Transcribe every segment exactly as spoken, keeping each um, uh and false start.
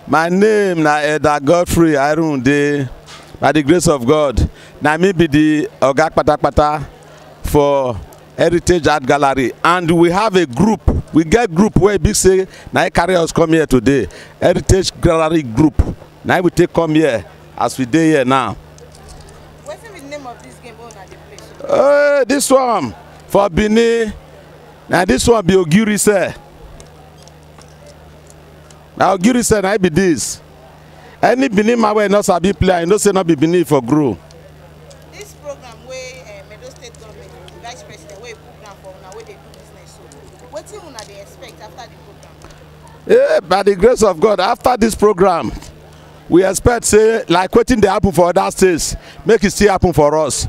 My name na Elder Godfrey Airunde. By the grace of God, na me be the oga patapata for Heritage Art Gallery, and we have a group. We get group wey be say na e carry us come here today. Heritage Gallery group. Na e we take come here as we dey here now. Wetin be the name of this game wey una dey play so? Uh, this one for Benin. Na this one be Ogiri sir. Na Ogiri sir na e be this. Any Benin man wey no sabi play, I know say no be Benin for grow. This program wey, eh, Edo State government, the vice president, wey put ground for una wey dey do business so, wetin una dey expect after the program? Eh, by the grace of God, after this program, we expect say like wetin dey happen for other states, make e still happen for us.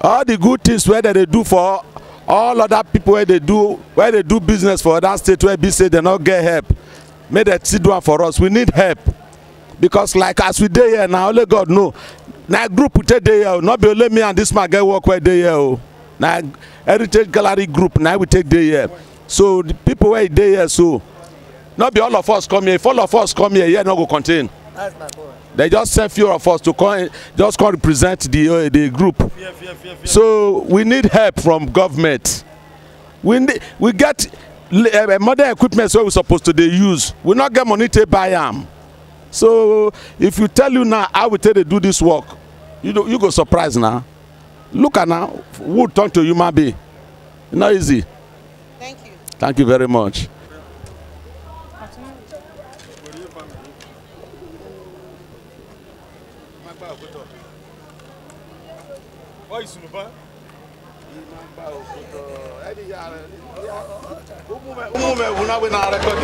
All the good things wey dem dey do for all other people wey dey do, wey dey do business for other states wey be say dem no get help, make dem still do am for us. We need help because like as we dey here now, only God know. Na group we take dey here o. No be only me and this man get work wey dey here o. Na Heritage Gallery group na we take dey here. So the people wey dey here so, no be all of us come here. If all of us come here, here no go contain. That's my boy. They just send few of us to come, just come represent the, uh, the group. So we need help from government. We need, we get uh, modern equipment wey we supposed to dey use. We no get money to buy am. So if we tell you now how we take dey do this work, you do, you go surprise now. Look at now, wood turn to human being. Not easy. Thank you. Thank you very much. Ụmụ m, ụmụ m, na record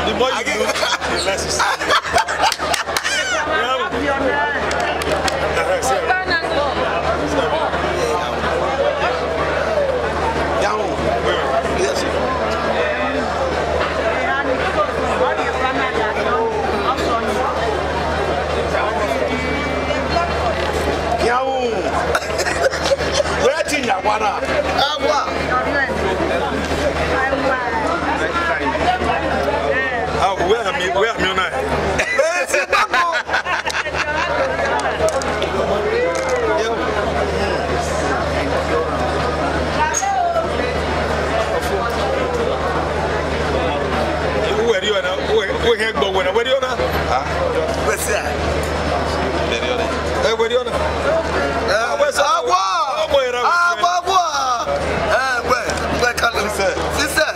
The more you do, the less you see. Wetin ya wana? Agwa. Ah, where am I? Where am I now? Where do you know? Where, where, where do you know? Huh? Where's that? Where do you know? Eh, where do you know? Eh, where's that? Agwa! Agwa, Agwa! Eh, where? Where can you say? Sister.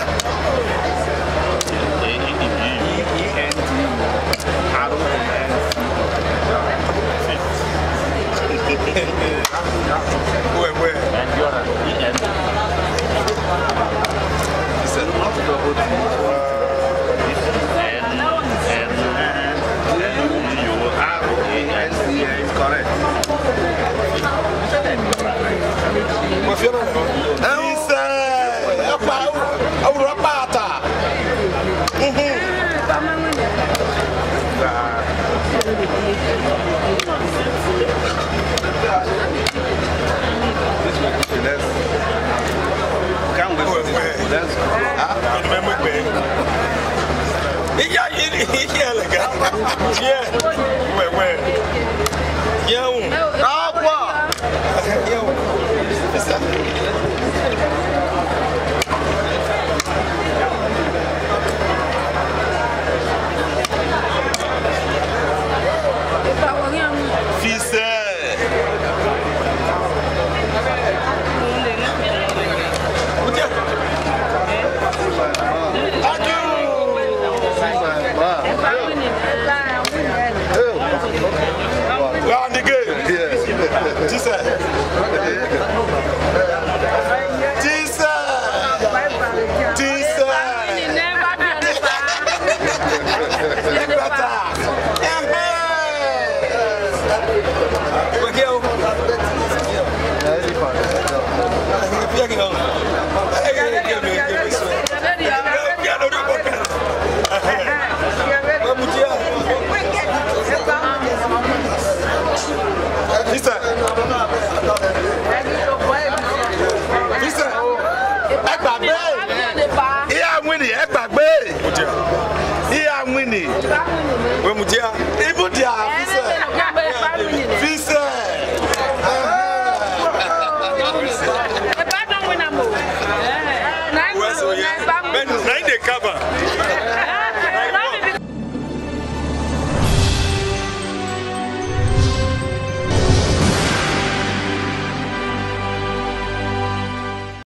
Where, where? It's correct. This, eh, apa, awuraba ata. Mhm. Let's, can't wait for this. Let's go. Ah. Yeah, yeah, yeah, like, yeah. Wait, wait. Yeah. Aqua. Fils. Round again. Jesus. Jesus. Jesus. Never be on the bar. Never be on the bar. Listen.